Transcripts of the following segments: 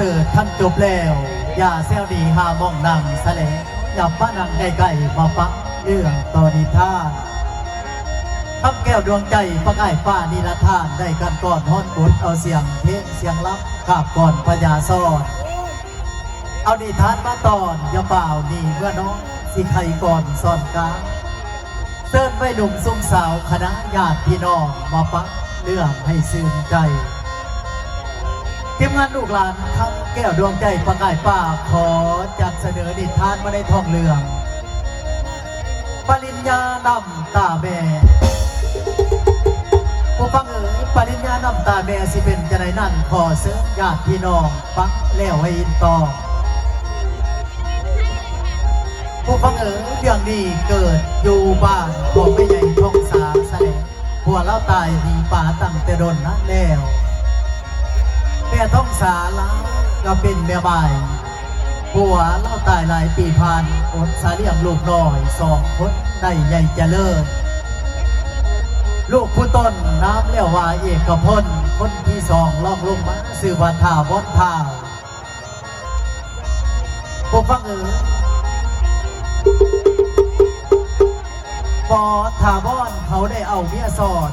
ເສີດຄັນຈົບແລ້ວ ຢ່າແຊວໜີຫາໝ່ອງນັ່ງຊະແຫຼະ ຢ່າປະນັ່ງໃກ້ໆ ມາຟັງເລື່ອງຕໍ່ນິທານ. ຄຳແກ້ວດວງໃຈປະກາຍຟ້ານິລະທານ ໄດ້ກັ່ນກອນຮ້ອນກົດ ເອົາສຽງເພງສຽງລຳ ກາບກອນພະຍາສອນ ເອົານິທານມາຕ້ອນ ຢ່າຟ້າວໜີເມືອນອນ ຊິໄຂກອນສອນການ. ເຊີນໄວໜຸ່ມຊຸມສາວ ຄະນະຍາດພີ່ນ້ອງ ມາຟັງເລື່ອງໃຫ້ຊື່ນໃຈ. ທີມງານລູກຫຼານຄຳແກ້ວດວງໃຈປະກາຍຟ້າ ຂໍຈັດສະເໜີນິທານມາໃນທ້ອງເລື່ອງ ປະລິນຍານ້ຳຕາແມ່. ຜູ້ຟັງເອີຍ ປະລິນຍານ້ຳຕາແມ່ຊິເປັນຈັ່ງໃດນັ້ນ ຂໍເຊີນຍາດພີ່ນ້ອງຟັງແລ້ວໃຫ້ອີ່ມຕໍ່. ຜູ້ຟັງເອີຍ ເລື່ອງນີ້ເກີດຢູ່ບ້ານຂອງແມ່ໃຫຍ່ທອງສາຊະແຫຼະ ຜົວລາວຕາຍໜີປາຕັ້ງແຕ່ດົນນານແລ້ວ. ແມ່ທອງສາລາວກໍເປັນແມ່ໝ້າຍ ຜົວລາວຕາຍຫຼາຍປີຜ່ານ ອົດສາລ້ຽງລູກນ້ອຍສອງຄົນໄດ້ໃຫຍ່ຈະເລີນ. ລູກຜູ້ຕົ້ນນາມແລ້ວວ່າເອກະພົນ ຄົນທີສອງລອງລົງມາຊື່ວ່າຖາວອນ ທ້າວ ຜູ້ຟັງເອີຍ ພໍ່ຖາວອນເຂົາໄດ້ເອົາເມຍສອດ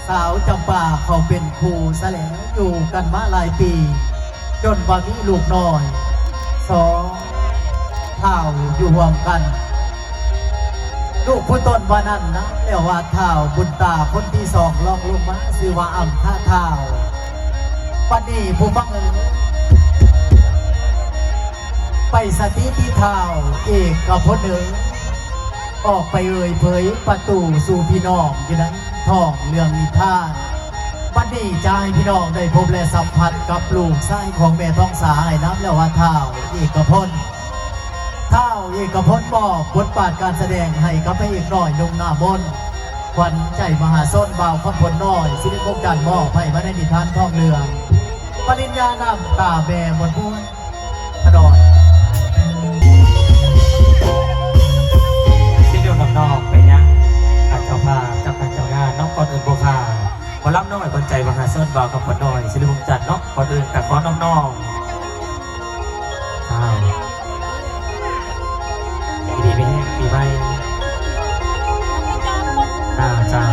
ສາວຈຳປາເຂົາເປັນຄູ່ຊະແຫຼະ ຢູ່ກັນມາຫຼາຍປີ ຈົນວ່າມີລູກນ້ອຍສອງທ້າວຢູ່ຮ່ວມກັນ. ລູກຜູ້ຕົ້ນວ່ານັ້ນນາມແລ້ວວ່າທ້າວບຸນຕາ ຄົນທີສອງລອງລົງມາຊື່ວ່າອຳຄາທ້າວ. ບັດນີ້ຜູ້ຟັງເອີຍ ໄປສະຕິຕິທ້າວເອກະພົນເອີຍ ອອກໄປເອີ່ຍເຜີຍປະຕູສູ່ພີ່ນ້ອງຢູ່ໃນທ້ອງເລື່ອງນິທານ. ບັດນີ້ຈະໃຫ້ພີ່ນ້ອງໄດ້ພົບ ແລະ ສຳຜັດກັບລູກຊາຍຂອງແມ່ທອງສາ ໃຫ້ນາມແລ້ວວ່າທ້າວເອກະພົນ. ທ້າວເອກະພົນມອບບົດບາດການສະແດງໃຫ້ກັບພະເອກນ້ອຍໜຸ່ມໜ້າມົນ ຂວັນໃຈມະຫາຊົນ ບ່າວຄຳພົນນ້ອຍ ສິລິວົງຈັນ ມອບໃຫ້ມາໃນນິທານທ້ອງເລື່ອງ ປະລິນຍານ້ຳຕາແມ່ມ່ວນໆ ຂະດອນ. ຊິເດີນນອບນ້ອມໄປຍັງທ່ານເຈົ້າພາບກັບທ່ານເຈົ້າງານເນາະ. ກ່ອນອື່ນພວກຂ້າ ໝໍລຳນ້ອຍຂວັນໃຈມະຫາຊົນ ບ່າວຄຳພົນນ້ອຍ ສິລິວົງຈັນເນາະ. ກ່ອນອື່ນກໍຂໍນອບນ້ອມ ອ້າວ ຢູ່ດີມີແຮງປີໃໝ່. ອ້າວ ເຈົ້າ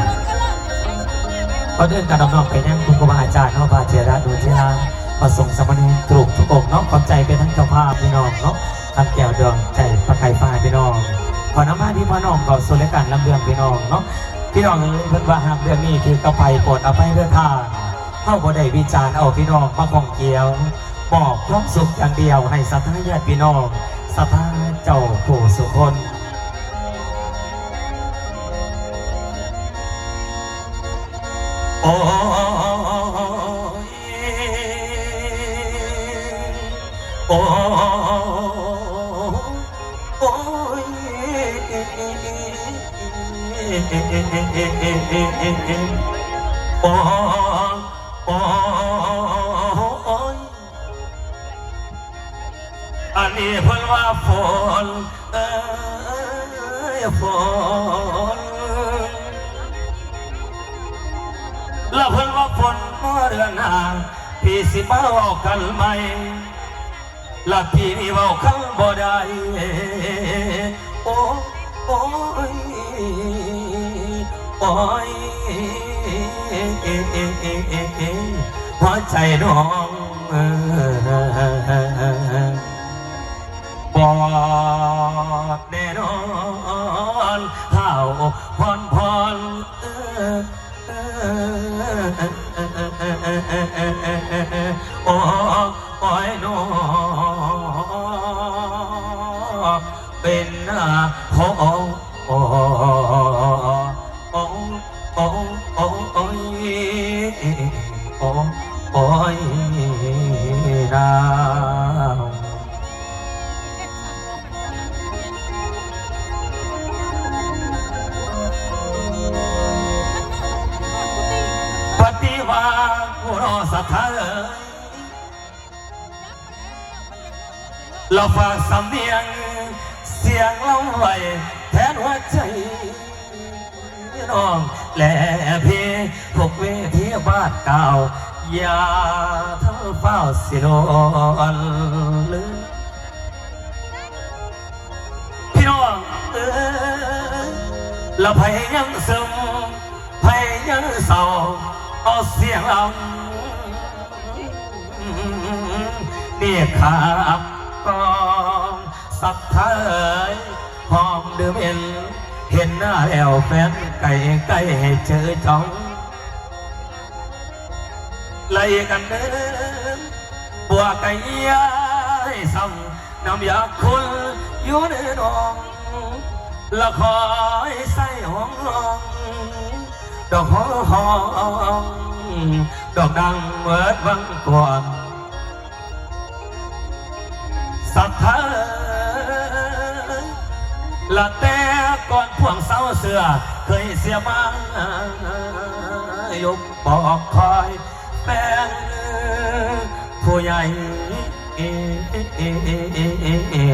ກ່ອນອື່ນກໍນອບນ້ອມໄປຍັງຄຸນຄູບາອາຈານເນາະ, ພະເຖລະ ໂນເທລາ, ພະສົງສາມະເນນທຸກໆອົງເນາະ. ຂອບໃຈໄປທາງເຈົ້າພາບພີ່ນ້ອງເນາະ, ຄຳແກ້ວດວງໃຈປະກາຍຟ້າພີ່ນ້ອງ. ຂໍນຳພາພີ່ພານ້ອງເຂົ້າສູ່ລາຍການລຳເລື່ອງພີ່ນ້ອງເນາະ. ພີ່ນ້ອງເອີຍ ເພິ່ນວ່າຫາກເລື່ອງນີ້ຖືກກັບໃຜ ໂປດອະໄພເດີອທ່ານ. ເຮົາບໍ່ໄດ້ວິຈານເອົາພີ່ນ້ອງມາຂ້ອງກ່ຽວ. ມອບຄວາມສຸກຢ່າງດຽວໃຫ້ສັດທາຍາດພີ່ນ້ອງ ສັດທາເຈົ້າຜູ້ສູ່ຄົນ. ໂອ້ຍ ໂອ້ຍ ໂອ້ຍ ໂອ້ຍ ໂອ້ຍ. ອັນນີ້ເພິ່ນວ່າຝົນເອີຍຝົນ ລະເພິ່ນວ່າຝົນເດືອນຫ້າ ພີ່ຊິມາເວົ້າກັນໃໝ່ ລະປີນີ້ເວົ້າກັນບໍ່ໄດ້ ໂອ້ ໂອ້ຍ ໂອ້ຍ ຫົວໃຈນ້ອງເອີ ບອດແນ່ນອນ ຫ້າວພອນພອນ ເອີ ໂອ້ຍ ໂອ້ຍ ນ້ອງ ເປັນໜ້າຂອງ ໂອ້ ໂອ້ ໂອ້ຍ ໂອ້ ໂອ້ຍ ນາງ. ປະຕິວ່າຜູ້ລໍສັດທາເອີຍ ລາວຝາກສຳນຽງສຽງລຳໄວ້ແທນຫົວໃຈນ້ອງ ແລະ ເພທຸກເວທີບ້ານກ່າວ ຢ່າທຳ ຟ້າວຊິລ້ວນເລືອນ ພີ່ນ້ອງເອີຍ ລະໃຜຍັງຊຶມ ໃຜຍັງເສົ້າ ເອົາສຽງລຳ ນີ້ຂ້າກອງສັດທາເອີຍ ຫອມດື່ມເອັນ ເຫັນໜ້າແລ້ວແຟນໄກ່ ໃກ້ໃຫ້ເຈີຈອງ ລະອີກອັນໜຶ່ງ ບົວກະເຍຍຊ້ຳ ນ້ຳຢາຂຸ່ນຢູ່ໃນໜອງ ລະຄອຍໃສ່ຫ້ອງ ດອກຫອມ ດອກນາງເໝິດວັງກວາງ ສັດທາເອີຍ ລະແຕ່ກ່ອນພວກເຊົາເຊື່ອ ເຄີຍເສຍມາ ຍົກບອກຄອຍ ແຟນຜູ້ໃຫຍ່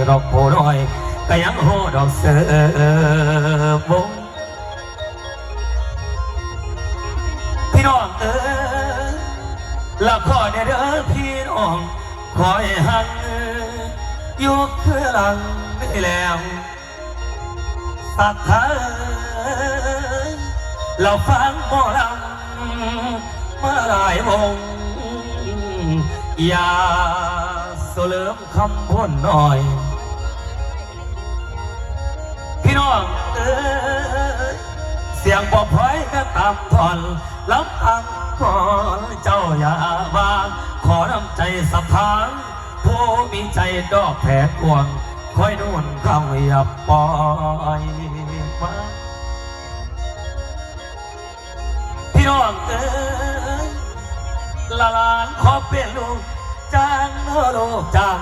ດອກຜູ້ນ້ອຍກະຍັງຮູ້ດອກເສີບວົງ ພີ່ນ້ອງເອີຍ ລະຂໍແດ່ເດີພີ່ນ້ອງ ຄອຍຫັນຢູ່ຄືຫຼັງນີ້ແລ້ວ ສັດທາເອີຍ ລະຟັງໝໍລຳມາຫຼາຍວົງ ຢ່າສູ່ລືມຄຳພົ້ນນ້ອຍ ພີ່ນ້ອງເອີຍ ສຽງບໍ່ພອຍກະຕາມທ່ອນ ລຳຕາມກ່ອນເຈົ້າຢ່າວ່າ ຂໍນ້ຳໃຈສະພາ ຜູ້ມີໃຈດອກແຜ່ກວ້າງ ຄອຍໜູນເຂົ້າຢ່າປ່ອຍວາງ ພີ່ນ້ອງເອີຍ ລະຫຼານຂໍເປັນລູກຈ້າງ ລູກຈ້າງ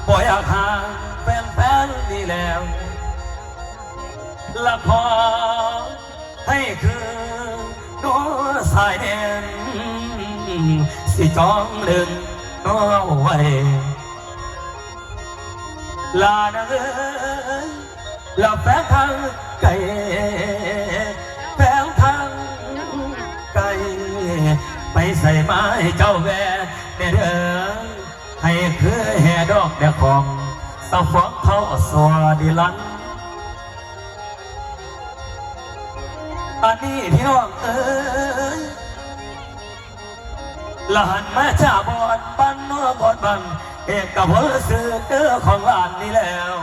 ບໍ່ຢາກຫ່າງແຟນໆນີ້ແລ້ວ ລະຂໍໃຫ້ຄືໂນສາຍແດນ ຊິຈອງດຶງນ້ອງໄວ້ ຫຼານເອີຍ ລະແຟນທາງໄກ ແຟນທາງໄກ ໄປໃສມາໃຫ້ເຈົ້າແວ່ແດ່ເດີ ໃຫ້ຄືແຫ່ດອກແດ່ຂອງ ສະຟອງເຂົ້າສວາດີລັນ ອັນນີ້ພີ່ນ້ອງເອີຍ ລະຫັນມາຈາກບ່ອນບ້ານນອກບ່ອນບ້ານ ເອກະພົນຊື່ເດີຂອງຫຼານນີ້ແລ້ວ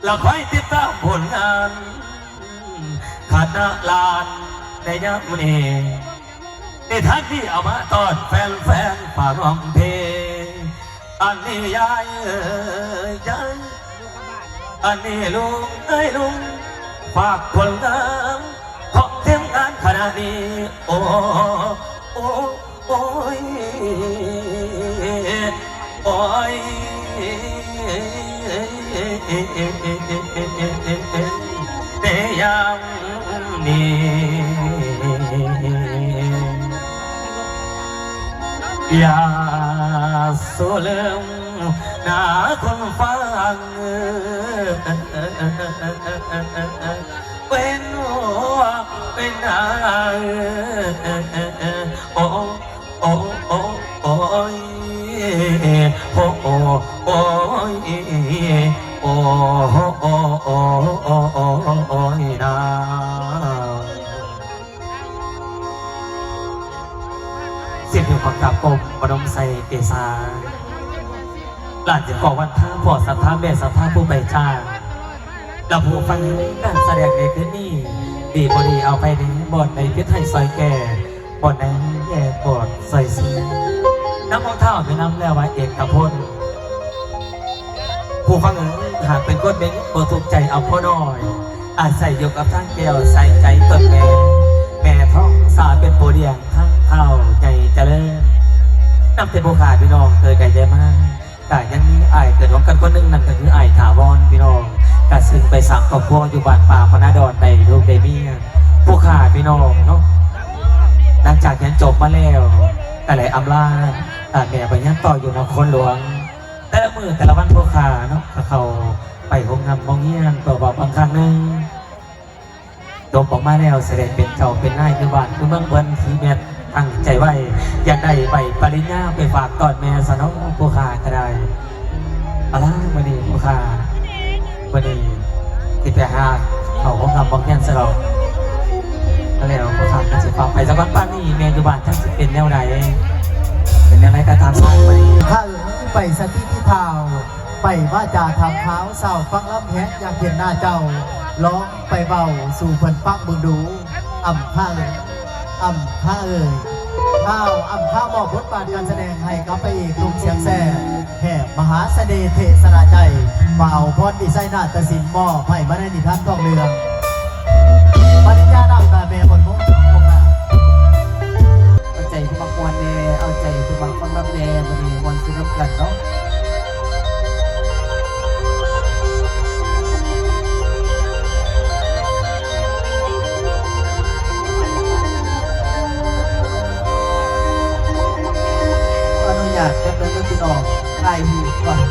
ລະຄອຍຕິດຕາມຜົນງານ ຄະນະຫຼານໃນຍາມນີ້ ນິທານດີເອົາມາຕ້ອນແຟນໆ ຝາກຮ້ອງເພງ ອັນນີ້ຍາຍເອີຍຍາຍ ອັນນີ້ລຸງເອີຍລຸງ ຝາກຜົນງານຂອງທີມງານຄະນະນີ້ ໂອ້ ໂອ້ ໂອ້ຍ ໂອ້ຍ ໃນຍາມນີ້ ຢ່າສູ່ລືມໜ້າຄົນຟັງ ເປັນຫົວເປັນນາ ໂອ້ ໂອ້ ໂອ້ ໂອ້ຍ ໂອ້ ໂອ້ ໂອ້ຍ ໂອ້ ໂອ້ ໂອ້ ໂອ້ຍນາ. ສິບນິ້ວປະກາບກົມ ບະດົມໄຊເກສາ ຫຼານຈຶ່ງກໍວັນທາ ພໍ່ສັດທາ ແມ່ສັດທາ ຜູ້ໄປຈາກ ລະຜູ້ຟັງການສະແດງໃນຄືນນີ້ ດີບໍ່ດີເອົາໄປໃນບ່ອນໃດຜິດໃຫ້ຊ່ອຍແກ້ ບ່ອນໃດແກ້ບອດຊ່ອຍຊີ້ ນຳຂອງທ້າວແມ່ນຳແລ້ວວ່າເອກະພົນ ຜູ້ຟັງເອີຍ ຫາກເປັນຄົນເປັນບໍ່ທຸກໃຈເອົາພໍ່ນ້ອຍ ອາໄສຢູ່ກັບທາງແກ້ວໃສ່ໃຈຕົນແມ່ ແມ່ທອງສາເປັນຜູ້ລ້ຽງທັງທ້າວໃຫຍ່ຈະເລີນ ນັບແຕ່ຜູ້ຂ້າພີ່ນ້ອງເກີດໄດ້ໃຫຍ່ມາ ກະຍັງມີອ້າຍເກີດຮ່ວມກັນຄົນໜຶ່ງ ນັ້ນກະຄືອ້າຍຖາວອນພີ່ນ້ອງ ກະເຊິ່ງໄປສ້າງຄອບຄົວຢູ່ບ້ານປ່າພະນາດອນ ໄດ້ລູກໄດ້ເມຍ ຜູ້ຂ້າພີ່ນ້ອງເນາະ ຫຼັງຈາກຮຽນຈົບມາແລ້ວ ກະໄດ້ອຳລາ ແມ່ໄປຮຽນຕໍ່ຢູ່ນະຄອນຫຼວງ ແຕ່ລະມື້ແຕ່ລະວັນຜູ້ຂ້າເນາະ ກະເຂົ້າໄປໂຮງຮ່ຳໂຮງຮຽນ ເພາະວ່າບາງຄັ້ງໜຶ່ງ ຈົບອອກມາແລ້ວ ຊິໄດ້ເປັນເຈົ້າເປັນນາຍຢູ່ບ້ານຄືເມືອງເພິ່ນ ຂີ້ແມັດ ຕັ້ງໃຈໄວ້ ຢາກໄດ້ໃບປະລິນຍາໄປຝາກຕ້ອນແມ່ຊະເນາະ ຜູ້ຂ້າກໍໄດ້. ເອົາລະ ມື້ນີ້ຜູ້ຂ້າ ມື້ນີ້ຊິໄປຫາເຂົ້າໂຮງຮ່ຳໂຮງຮຽນຊະດອກ. ແລ້ວຜູ້ຂ້າກໍຊິຝາກໄປສາກ່ອນ. ປານນີ້ແມ່ຢູ່ບ້ານຈັກຊິເປັນແນວໃດ ເປັນແນວໃດກໍຕາມສາງມື້ນີ້ ຂ້າເອີຍ ໄປສະຕິທີ່ທ້າວ ໄປວາຈາຖາມຂ່າວ ສາວຟັງລຳແຮງ ຢາກເຫັນໜ້າເຈົ້າ ລອງໄປເວົ້າສູ່ເພິ່ນຟັງເບິ່ງດູ. ອຳພາເອີຍ ອຳພາເອີຍ ທ້າວອຳພາມອບບົດບາດການສະແດງໃຫ້ກັບພະເອກໜຸ່ມສຽງແຊບ ແຫບມະຫາສະເໜ່ເທສະນາໄຈ ມາເອົາພອນວິໄຊນາດຕະສິນ ມອບໃຫ້ມາໄນນິທານທອງເຫຼືອງ ປັນຍານາມຕາແມ່ບອນໂມ. ເອົາໃຈຜູ້ມັກມ່ວນແດ່ ເອົາໃຈຜູ້ມັກຟັງລຳແດ່ ມື້ນີ້ມ່ວນຊື່ນຳກັນເນາະ. ຂໍອະນຸຍາດແປັບໜຶ່ງເດີພີ່ນ້ອງ ຖ່າຍຮູບກ່ອນ.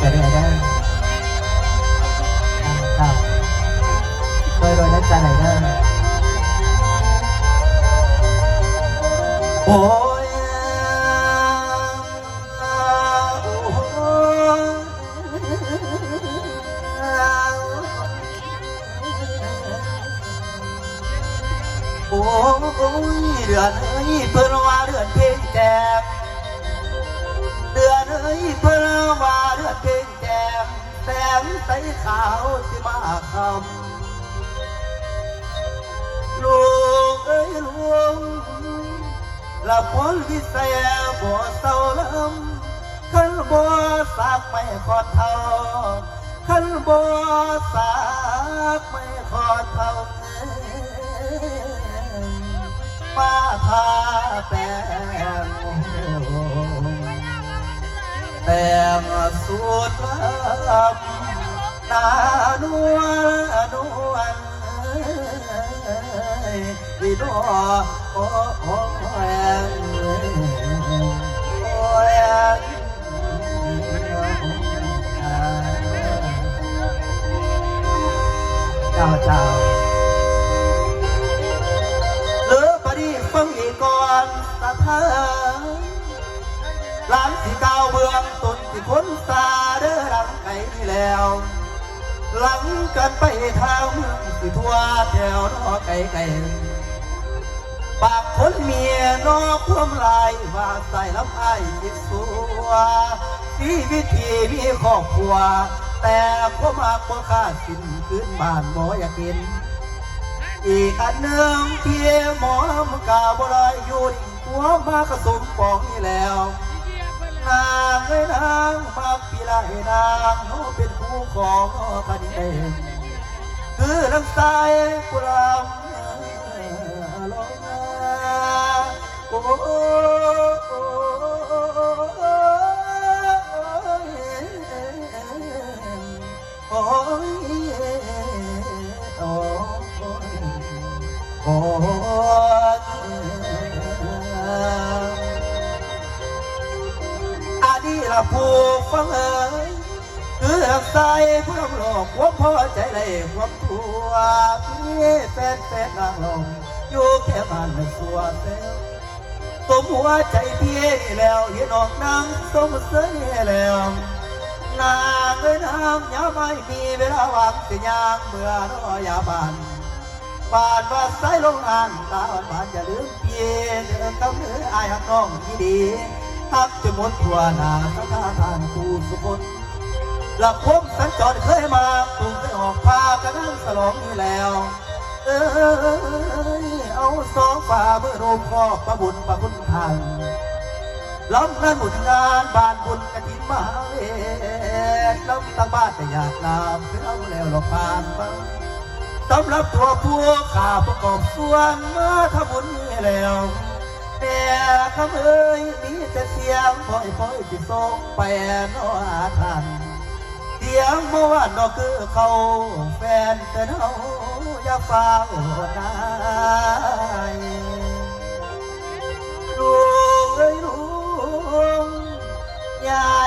ຈະເດີນເດີ ອ່າ ຄັບ ໂດຍ ໂດຍ ນະຈະເດີນເດີ. ໂອ້ຍ ໂອ້ຍ ເດືອນເອີຍ ເພິ່ນວ່າເດືອນເພັງແຈ້ງ ເດືອນເອີຍ ເພິ່ນວ່າເດືອນເພັງແຈ້ງ ແສງໃສຂາວຊິມາຄ້ຳ ລູກເອີຍລູກ ລະພອນວິໄຊບໍ່ເຊົາລຳ ຄັນບໍ່ສາກໄມ້ຂອດເທົາ ຄັນບໍ່ສາກໄມ້ຂອດເທົາ ມາທາແປ້ງ ແຕ່ງສູດລຳ ໜ້ານວນ ນວນເອີຍ ອີໂນ ໂອ້ຍ ໂອ້ຍ ເຈົ້າ ເຈົ້າ ເລີບາດີຟັງອີກກ່ອນສະເທີ ຫຼັງຊິກ່າວເບື້ອງຕົ້ນຊິຄົນສາເດີ ຫຼັງໄກນີ້ແລ້ວ ຫຼັງກັນໄປທາງເມືອງຊິທົ່ວແຖວນອກໄກໆ ບາງຄົນມີນອກຄວາມຫຼາຍວ່າສາຍລຳອ້າຍຊິຊົ່ວ ຊີວິດທີ່ມີຄອບຄົວ ແຕ່ຄວາມຮັກບໍ່ຂາດສິ້ນ ຄືນບ້ານບໍ່ຢາກເຫັນ ອີກອັນໜຶ່ງທີ່ໝໍລຳກະບໍ່ໄດ້ຢູ່ ຜົວມາກະສົມປອງນີ້ແລ້ວ ນາງເອີຍນາງມັກພີ່ຫຼາຍ ນາງເຮົາເປັນຄູ່ຄອງເນາະ ຄັນນີ້ ຄືນາງສາຍຜູ້ລຳລອງມາ ໂອ້ ໂອ້ ໂອ້ ໂອ້ ໂອ້ຍ ໂອ້ຍ ໂອ້ຍ ອັນນີ້ລະຜູ້ຟັງເອີຍ ຄືຮັກສາຍຜູ້ລຳຫຼອກ ຄວາມພໍໃຈໄດ້ຄວາມທົ່ວ ມີແຟນແຟນນາງລອງ ຢູ່ແຄມບ້ານແມ່ຊົ່ວແຊວ ຕົມຫົວໃຈພີ່ນີ້ແລ້ວ ເຫັນອອກນາງຊົມເຊີຍແລ້ວ ນາງເອີຍນາງ ຍາມອ້າຍມີເວລາວ່າງ ຊິຍ່າງເມືອເນາະຍາມບ້ານ ບ້ານວ່າຊາຍລົງຫ້າງ ຕາຫວານໆ ຢ່າລືມພີ່ເດີ ຄຳເດີ ອ້າຍຮັກນ້ອງອີ່ຫຼີ ຮັກຈົນໝົດທົ່ວໜ້າ ສັດທາທ່ານຜູ້ສຸຄົນ ລະຄົມສັນຈອນເຄີຍມາ ປູກໃສ່ອອກ ພາກັນງານສະຫຼອງນີ້ແລ້ວ ເອີຍ ເອົາສອງຝ່າມືໂນມຂອບພະຄຸນພະຄຸນທ່ານ ລຳງານບຸນງານບ້ານບຸນກະຖິນມະຫາເວດ ລຳຕັກບາດກະຢາດນ້ຳ ຄືລຳແລ້ວລອກຜ່ານມາ ສຳລັບຕົວຜູ້ຂ້າປະກອບສ່ວນມາທຳບຸນນີ້ແລ້ວ ແມ່ຄຳເອີຍ ມີແຕ່ສຽງພ້ອຍໆ ຊິສົ່ງໄປເນາະຫາທ່ານ ສຽງບໍ່ຫວານດອກຄືເຂົ້າ ແຟນເຕີນເຮົາ ຢ່າຟ້າວນາຍ